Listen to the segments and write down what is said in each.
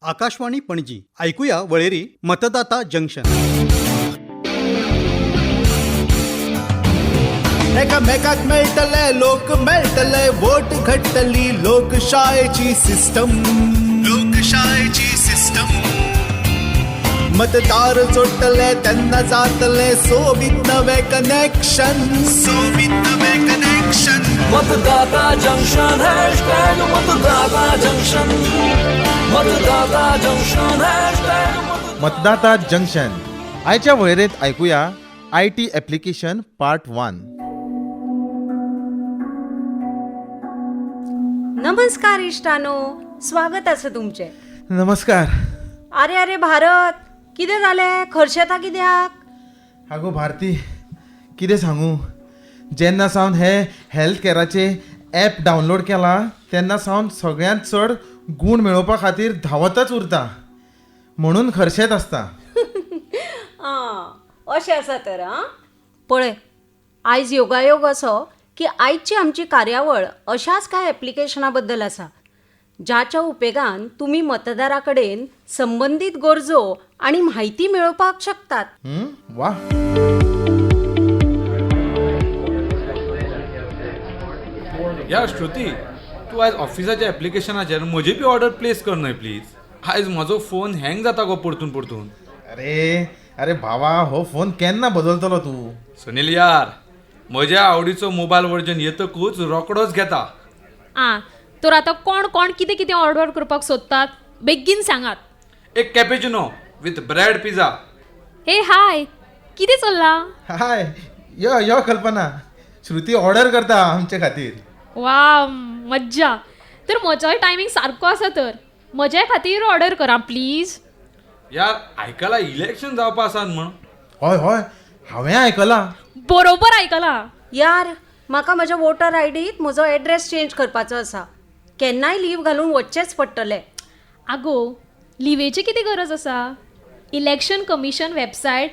आकाशवाणी पणजी. ऐकूया वळेरी मतदाता जंक्शन. एकामेकाक मेळटले, लोक मेळटले, वोट घडटली लोकशायेची सिस्टम, लोकशायेची सिस्टम. मतदार जोडटले तेन्ना जातले सोबीत नवे कनेक्शन, सोबीत नवे कनेक्शन. मतदाता जंक्शन, हॅशटॅग मतदाता जंक्शन, मतदाता जंक्शन, हॅशटॅग मतदाता जंक्शन. आयच्या वळेरेंत आयकुया IT application part 1. नमस्कार इश्टानो, स्वागत आसा तुमचें. नमस्कार. अरे अरे भारत, कितें जालें? खर्शेता कित्याक? आगो भारती, कितें सांगू, जेन्ना सावन हे हेल्थ कॅराचे ॲप डावनलोड केला तेन्ना सावन सगळ्यांत चड गूण मेळोवपा खातीर धांवतच उरता, म्हणून खर्शेत आसता. आं, अशें आसा तर. आं, पळय, आयज योगायोग असो की आयची आमची कार्यावळ अशाच कांय एप्लिकेशना बद्दल आसा, जाच्या उपेगान तुमी मतदारा कडेन संबंदीत गरजो आनी म्हायती मेळोवपाक शकतात. वा. या श्रुती, तूं आयज ऑफिसाच्या एप्लिकेशनाचेर म्हजी बी ऑर्डर प्लेस कर न्हय प्लीज. आयज म्हजो फोन हँग जाता गो परतून परतून. अरे अरे भावा, हो फोन केन्ना बदलतलो तूं? सुनील यार, म्हज्या आवडीचो मोबायल वर्जन येतकूच रोकडोच घेता. आं, तर आतां कोण कोण कितें कितें ऑर्डर करपाक सोदतात, बेगीन सांगात. एक cappuccino with bread pizza. Hey hi, कितें चल्लां? हाय, यो यो कल्पना, श्रुती ऑर्डर करता आमचे खातीर. वा मज्जा. तर म्हजोय टायमींग सारको आसा, तर म्हज्याय खातीर ऑर्डर करा प्लीज. यार, आयकला इलेक्शन जावपा आसा म्हण. हय हय, हांवें आयकलां. बरोबर आयकलां. यार, म्हाका म्हज्या वोटर आयडीत म्हजो एड्रेस चेंज करपाचो आसा. केन्नाय लीव घालून वचचेंच पडटलें. आगो, लिवेची कितें गरज आसा? Election commission website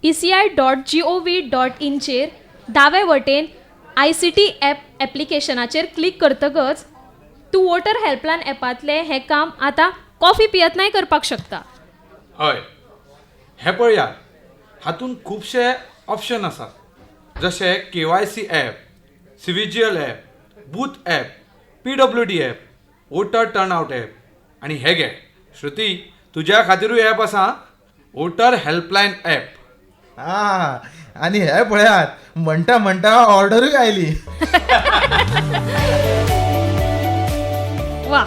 eci.gov.inचेर दावे वटेन ICT app एप्लिकेशनाचेर क्लिक करतकच तूं वोटर हेल्पलायन ॲपांतलें हें काम आतां कॉफी पियेतनाय करपाक शकता. हय, हें पळय यार, हातूंत खुबशे ऑप्शन आसात, जशे KYC app, cVIGIL app, booth app, PWD app, voter turnout app. आनी हे घे श्रुती, तुज्या खातिरूय ॲप आसा, वोटर हेल्पलायन ॲप. आ, आनी हे पळयात, म्हणटा म्हणटा ऑर्डरूय आयली. वा,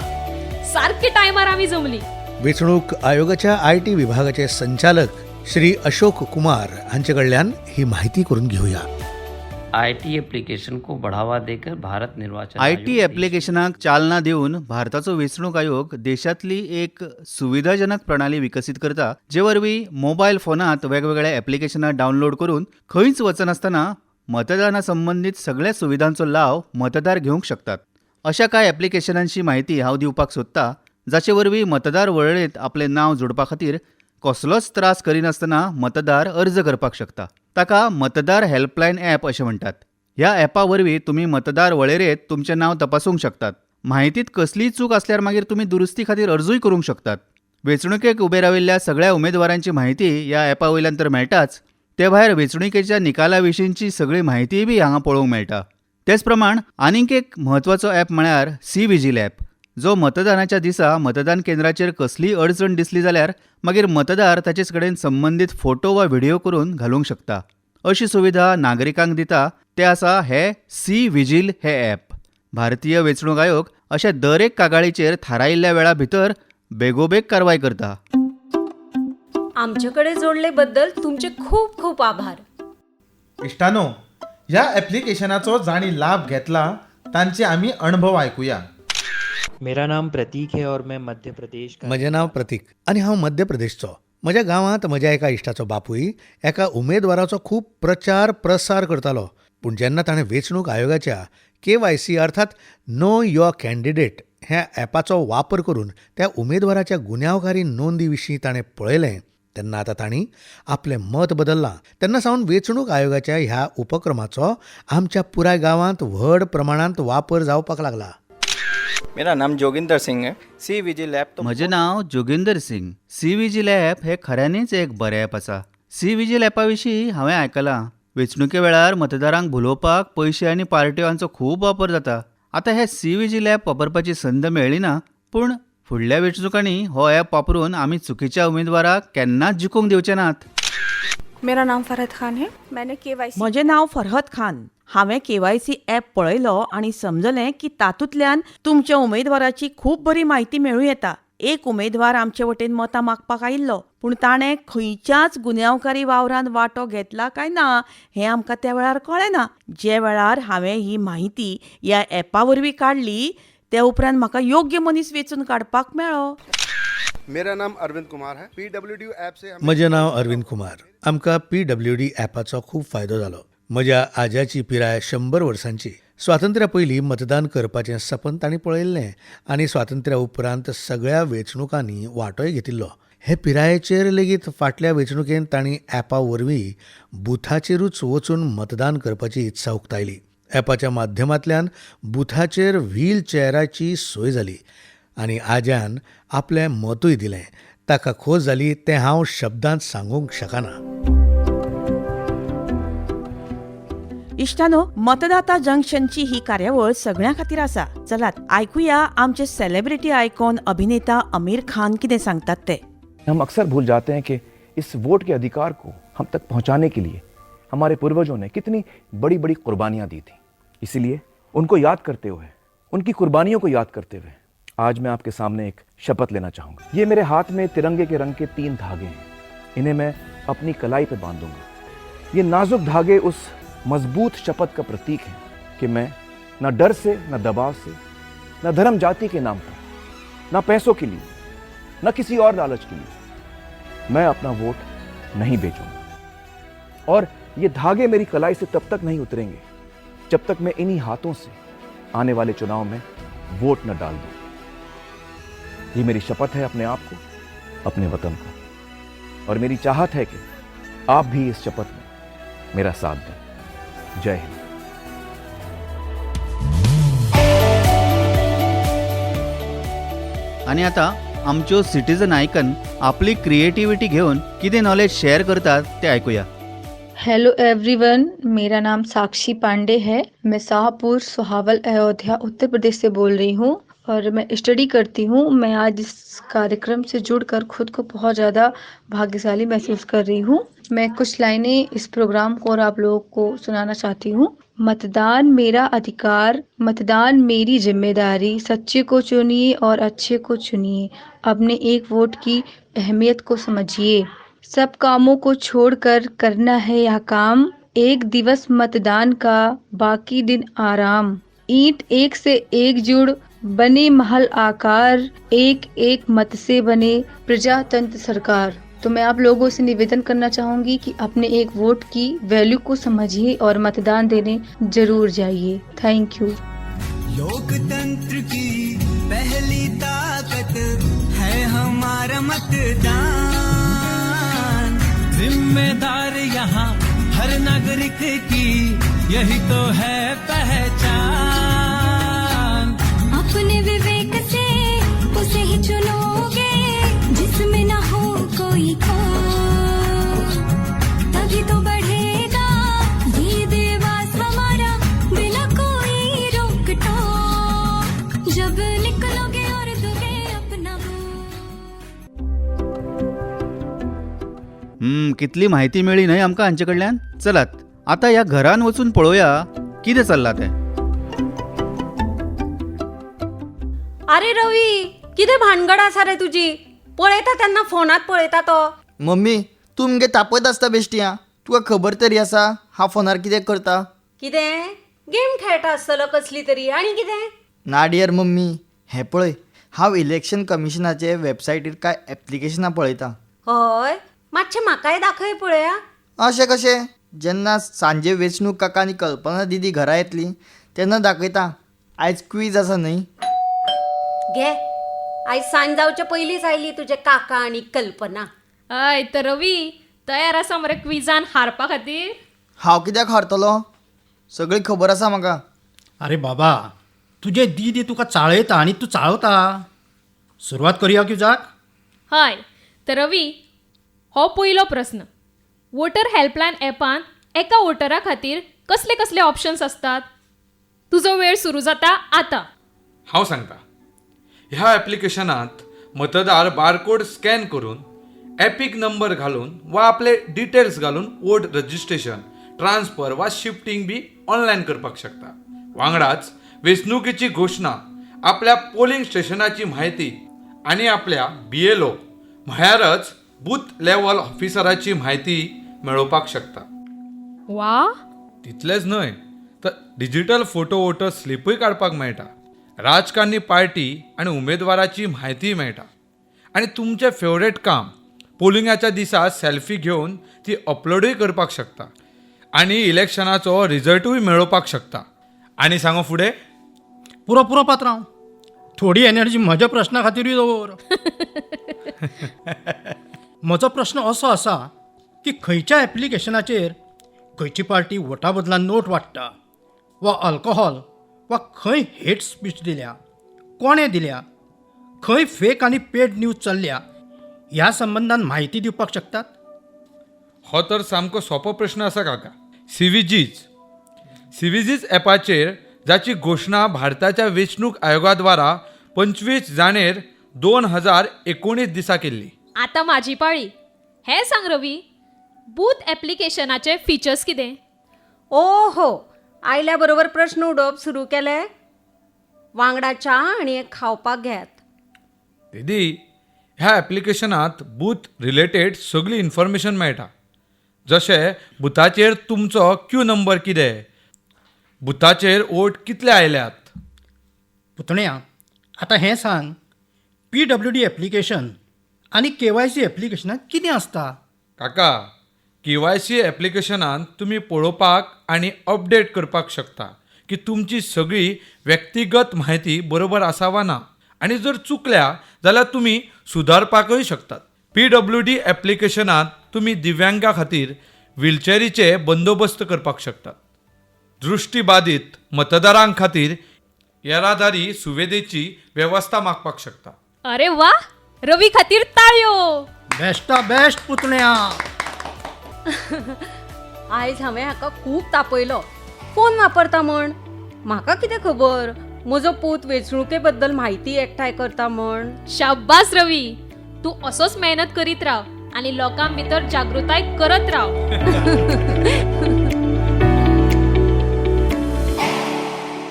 सारके टायमार आमी जमली. वेंचणूक आयोगाच्या IT विभागाचे संचालक श्री अशोक कुमार हांचे कडल्यान ही माहिती करून घेवया. IT application को बढ़ावा देकर भारत निर्वाचन IT एप्लिकेशनाक चालना दिवन भारताचो वेंचणूक आयोग देशांतली एक सुविधाजनक प्रणाली विकसीत करता, जे वरवीं मोबायल फोनांत वेगवेगळे एप्लिकेशनां डावनलोड करून खंयच वचनासतना मतदाना संबंदीत सगळ्या सुविधांचो लाव मतदार घेवंक शकतात. अशा कांय एप्लिकेशनांची म्हायती हांव दिवपाक सोदतां, जाचे वरवीं मतदार वळेरेंत आपलें नांव जोडपा खातीर कसलोच त्रास करिनासतना मतदार अर्ज करपाक शकता. ताका मतदार हेल्पलायन ॲप अशें म्हणटात. ह्या ॲपा वरवीं तुमी मतदार वळेरेंत तुमचें नांव तपासूंक शकतात. म्हायतीत कसलीय चूक आसल्यार मागीर तुमी दुरुस्ती खातीर अर्जूय करूंक शकतात. वेंचणुकेक उबे राविल्ल्या सगळ्या उमेदवारांची म्हायती ह्या ॲपा वयल्यान तर मेळटाच, ते भायर वेंचणुकेच्या निकाला विशींची सगळी म्हायतीय बी हांगा पळोवंक मेळटा. तेच प्रमाण आनीक एक म्हत्वाचो ॲप म्हळ्यार सी विजील ॲप, जो मतदानाच्या दिसा मतदान केंद्राचेर कसलीय अडचण दिसली जाल्यार मागीर मतदार ताचेच कडेन संबंदीत फोटो वा व्हिडियो करून घालूंक शकता. अशी सुविधा नागरिकांक दिता ते आसा हे सी विजील हे ॲप. भारतीय वेंचणूक आयोग अशा दर एक कागाळीचेर थारायिल्ल्या वेळा भितर बेगोबेग कारवाय करता. आमचे कडेन जोडले बद्दल तुमचे खूब खूब आभार. इश्टानो, ह्या एप्लिकेशनाचो जांणी लाभ घेतला तांचे आमी अणभव आयकुया. मेरा नाम प्रतीक है और मैं मध्य प्रदेश का. म्हजें नांव प्रतीक आनी हांव मध्य प्रदेशचो. म्हज्या गांवांत म्हज्या एका इश्टाचो बापूय एका उमेदवाराचो खूब प्रचार प्रसार करतालो. पूण जेन्ना ताणें वेंचणूक आयोगाच्या KYC अर्थात नो your candidate ह्या ॲपाचो वापर करून त्या उमेदवाराच्या गुन्यांवकारी नोंदी विशीं ताणें पळयलें, तेन्ना आतां तांणी आपलें मत बदल्लां. तेन्ना सावन वेंचणूक आयोगाच्या ह्या उपक्रमाचो आमच्या पुराय गांवांत व्हड प्रमाणांत वापर जावपाक लागला. मेरा नाम जोगिंदर सिंह है। सी विजिल ऐप तो म्हजें नांव Joginder Singh. C vigil app हें खऱ्यांनीच एक बरें ॲप आसा। सी विजील ॲपा विशीं हांवें आयकलां। वेंचणुके वेळार मतदारांक भुलोवपाक पयशे आनी पार्ट्यो हांचो खूब वापर जाता। आतां हें सी विजील ॲप वापरपाची संद मेळ्ळी ना, पूण फुडल्या वेंचणुकांनी हो ॲप वापरून आमी चुकीच्या उमेदवाराक केन्नाच जिखूंक दिवचे नात। मेरा नाम फरहत खान है। मैंने केवाईसी म्हजें नांव फरहत खान। हांवें केवायसी ऍप पळयलो आनी समजलें की तातूंतल्यान तुमच्या उमेदवाराची खूब बरी म्हायती मेळूं येता। एक उमेदवार आमचे वटेन मतां मागपाक आयिल्लो, पूण ताणें खंयच्याच गुन्यांवकारी वावरांत वांटो घेतला काय ना हें आमकां त्या वेळार कळ्ळें ना। जे वेळार हांवें ही म्हायती ह्या ऍपा वरवीं काडली ते उपरांत म्हाका योग्य मनीस वेंचून काडपाक मेळ्ळो। मेरा नाम अरविंद कुमार है। पीडब्ल्यूडी ऐप से म्हजें नांव अरविंद कुमार। आमकां पीडब्ल्यूडी ॲपाचो खूब फायदो जालो। म्हज्या आज्याची पिराय 100 वर्सांची। स्वातंत्र्या पयलीं मतदान करपाचें सपन तांणी पळयल्लें आनी स्वातंत्र्या उपरांत सगळ्या वेंचणुकांनी वांटोय घेतिल्लो। हे पिरायेचेर लेगीत फाटल्या वेंचणुकेंत तांणी ॲपा वरवीं बुथाचेरूच वचून मतदान करपाची इत्सा उक्तायली। ॲपाच्या माध्यमांतल्यान बुथाचेर व्हील चॅराची सोय जाली आनी आज्यान आपलें मतूय दिलें। ताका खोस जाली तें हांव शब्दांत सांगूंक शकना। इश्टानो, मतदाता जंक्शनची ही कार्यावळ सगळ्यां खातीर आसा। चलात आयकुया आमचे सेलिब्रिटी आयकॉन अभिनेता आमिर खान कितें सांगतात ते। हम अक्सर भूल जाते हैं कि इस वोट के अधिकार को हम तक पहुंचाने के लिए हमारे पूर्वजों ने कितनी बड़ी बड़ी कुर्बानियां दी थी। इसीलिए उनको याद करते हुए, उनकी कुर्बानियों को याद करते हुए आज मैं आपके सामने एक शपथ लेना चाहूँगा। ये मेरे हाथ में तिरंगे के रंग के 3 धागे हैं, इन्हें मैं अपनी कलाई पे बांधूंगा। ये नाजुक धागे उस मजबूत शपथ का प्रतीक है कि मैं न डर से, न दबाव से, न धर्म जाति के नाम पर, न पैसों के लिए, न किसी और लालच के लिए मैं अपना वोट नहीं बेचूंगा। और ये धागे मेरी कलाई से तब तक नहीं उतरेंगे जब तक मैं इन्हीं हाथों से आने वाले चुनाव में वोट न डाल दूं। ये मेरी शपथ है अपने आप को, अपने वतन को, और मेरी चाहत है कि आप भी इस शपथ में मेरा साथ दें। जय हिंद। आनी आतां आमच्यो सिटीजन आयकन आपली क्रिएटिविटी घेवन कितें नॉलेज शेअर करतात तें आयकुया। हेलो एवरीवन, मेरा नाम साक्षी पांडे है। मैं शाहपुर सुहावल अयोध्या उत्तर प्रदेश से बोल रही हूँ और मैं स्टडी करती हूँ। मैं आज इस कार्यक्रम से जुड़कर खुद को बहुत ज़्यादा भाग्यशाली महसूस कर रही हूँ। मैं कुछ लाइनें इस प्रोग्राम को और आप लोगों को सुनाना चाहती हूँ। मतदान मेरा अधिकार, मतदान मेरी जिम्मेदारी, सच्चे को चुनिए और अच्छे को चुनिए, अपने एक वोट की अहमियत को समझिए। सब कामों को छोड़कर करना है यह काम, एक दिवस मतदान का बाकी दिन आराम। ईंट एक से एक जुड़ बने महल आकार, एक एक मत से बने प्रजातंत्र सरकार। तो मैं आप लोगों से निवेदन करना चाहूँगी कि अपने एक वोट की वैल्यू को समझिए और मतदान देने जरूर जाइए। Thank you. लोकतंत्र की पहली ताकत है हमारा मतदान। जिम्मेदार यहाँ हर नागरिक की यही तो है पहचान। अपने विवेक से उसे ही चुनोगे जिसमें न हो कोई खोट, तभी तो बढ़ेगा ये देवास हमारा बिना कोई रोक टोक। जब निकलोगे और दोगे अपना कितली म्हायती मेळ्ळी न्हय आमकां हांचे कडल्यान। चलात आतां ह्या घरान वचून पळोवया कितें चल्लां तें। अरे रवी, कितें भानगड आसा रे तुजी? पळयता तेन्ना फोनात पळयता तो। मम्मी, तूं मगे तापयत आसता बेश्टी। आं, तुका खबर तरी आसा हांव फोनार कितें करता? कितें गेम खेळटा आसतलो कसली तरी आनी कितें? ना डियर मम्मी, हें पळय, हांव इलेक्शन कमिशनाचे वेबसायटीर कांय एप्लिकेशनां पळयतां। हय, मातशें म्हाकाय दाखय पळया। अशें कशें? जेन्ना सांजे वेंचणूक काका आनी कल्पना दिदी घरा येतली तेन्ना दाखयता। आयज क्वीज आसा न्हय? घे, आयज सांज जावचे पयलींच आयली तुजे काका आनी कल्पना। हय तर रवी, तयार आसा मरे क्विजान हारपा खातीर? हांव कित्याक हारतलो? सगळी खबर आसा म्हाका। अरे बाबा, तुजें दीदी तुका चाळयता आनी तूं चाळवता. सुरवात करुया क्विजाक. हय, तर रवी, हो पयलो प्रस्न. वोटर हेल्पलायन ॲपान एका वोटरा खातीर कसले कसले ऑप्शन्स आसतात? तुजो वेळ सुरू जाता आतां. हांव सांगता, ह्या ॲप्लिकेशनांत मतदार बारकोड स्कॅन करून, एपीक नंबर घालून वा आपले डिटेल्स घालून वोट रजिस्ट्रेशन, ट्रान्सफर वा शिफ्टींग बी ऑनलायन करपाक शकता. वांगडाच वेंचणुकेची घोशणा, आपल्या पोलिंग स्टेशनाची म्हायती आनी आपल्या BLO म्हळ्यारच बूथ लेवल ऑफिसराची म्हायती मेळोवपाक शकता. वा, तितलेंच न्हय तर डिजिटल फोटो वोटर स्लिपूय काडपाक मेळटा. राजकारणी पार्टी आनी उमेदवाराची म्हायतीय मेळटा आनी तुमचें फेवरेट काम पोलिंगाच्या दिसा सेल्फी घेवन ती अपलोडूय करपाक शकता आनी इलेक्शनाचो रिजल्टूय मेळोवपाक शकता. आनी सांगो फुडें. पुरो पुरो पात्रांव, थोडी एनर्जी म्हज्या प्रश्ना खातीरूय दवर. म्हजो प्रश्न असो आसा की खंयच्या ॲप्लिकेशनाचेर खंयची पार्टी वोटा बदला नोट वाडटा वा अल्कोहोल वा खंय हेट स्पीच दिल्या, कोणें दिल्या, खंय फेक आनी पेड न्यूज चल्ल्या ह्या संबंदान म्हायती दिवपाक शकतात? हो तर सामको सोंपो प्रश्न आसा काका. सीव्हीजीज ॲपाचेर जाची घोशणा भारताच्या वेंचणूक आयोगा द्वारा 25 जानेर 2019 दिसा केल्ली. आतां म्हाजी पाळी. हें सांग रवी, बूथ ॲप्लिकेशनाचे फीचर्स कितें? ओ हो, आयल्या बरोबर प्रश्न उडोवप सुरू केले. वांगडा च्या आनी एक खावपाक घेयात. दीदी, ह्या ॲप्लिकेशनांत बूथ रिलेटेड सगळी इन्फॉर्मेशन मेळटा, जशें बुथाचेर तुमचो क्यू नंबर कितें, बुथाचेर वोट कितले आयल्यात. पुतण्या, आतां हें सांग, PWD application आनी KYC ॲप्लिकेशनांत कितें आसता? काका, KYC ॲप्लिकेशनांत तुमी पळोवपाक आनी अपडेट करपाक शकता की तुमची सगळी व्यक्तिगत म्हायती बरोबर आसा वा ना, आनी जर चुकल्या जाल्यार तुमी सुदारपाकूय शकतात. PWD ॲप्लिकेशनांत तुमी दिव्यांगा खातीर व्हीलचॅरीचे बंदोबस्त करपाक शकतात. दृश्टीबादीत मतदारां खातीर येरादारी सुविधेची वेवस्था मागपाक शकता. अरे वा, रवी खातीर ताळयो. बेस्टा बेस्ट पुतण्या. आयज हांवें हाका खूब तापयलो, फोन वापरता म्हण. म्हाका कितें खबर म्हजो पूत वेंचणुके बद्दल म्हायती एकठांय करता म्हण. शाब्बास रवी, तूं असोच मेहनत करीत राव आनी लोकां भितर जागृताय करत राव.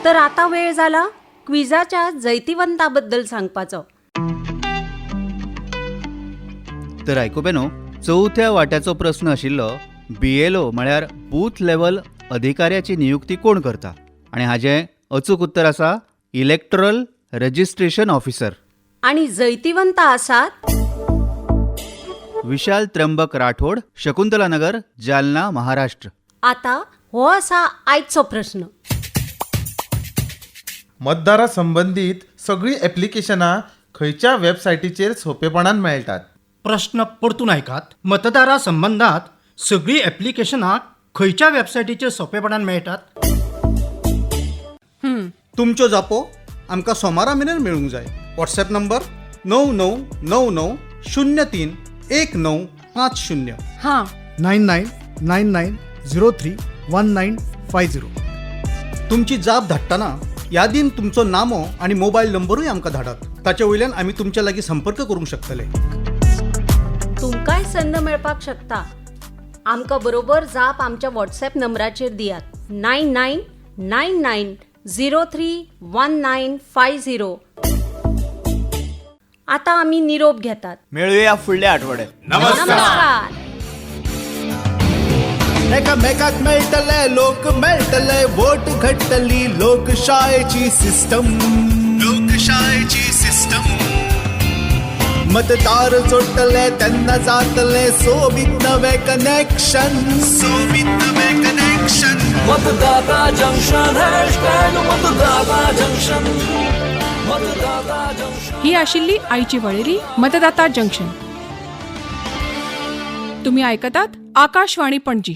तर आतां वेळ जाला क्विजाच्या जैतिवंता बद्दल सांगपाचो. तर आयकुप्यानो, चवथ्या वाट्याचो प्रस्न आशिल्लो BLO म्हळ्यार बूथ लेवल अधिकाऱ्याची नियुक्ती कोण करता, आनी हाजें अचूक उत्तर आसा इलेक्टोरल रजिस्ट्रेशन ऑफिसर. आनी जैतिवंत आसात विशाल त्र्यंबक राठोड, शकुंतला नगर, जालना, महाराष्ट्र. आतां हो आसा आयचो प्रस्न. मतदारा संबंदीत सगळीं ॲप्लिकेशनां खंयच्या वेबसायटीचेर सोंपेपणान मेळटात? प्रश्न परतून आयकात. मतदारा संबंदात सगळीं ॲप्लिकेशनां खंयच्या वेबसायटीचेर सोंपेपणान मेळटात? तुमच्यो जापो आमकां सोमारा मेरेन मेळूंक जाय. WhatsApp number 99 99 03 1950. हां, 99 99 03 1950. तुमची जाप धाडटना यादीन तुमचो नामो आनी मोबायल नंबरूय आमकां धाडात. ताचे वयल्यान आमी तुमच्या लागीं संपर्क करूंक शकतले. तुमकांय संद मेळपाक शकता. आमकां बरोबर जाप आमच्या व्हॉट्सएप नंबराचेर दियात 99 99 03 1950. आतां आमी निरोप घेतात. मेळुया फुडल्या आठवड्यात. नमस्कार. एकामेकाक मेळटले, लोक मेळटले, वोट घडटली लोकशायेची सिस्टम, लोकशायेची सिस्टम. मतदार जोडटले तेन्ना जातले सोबीत नवे कनेक्शन, सोबीत नवे कनेक्शन. मतदाता जंक्शन, हॅशटॅग मतदाता जंक्शन, मतदाता जंक्शन. ही आशिल्ली आयची वळेरी मतदाता जंक्शन. तुम्ही ऐकतात आकाशवाणी पणजी.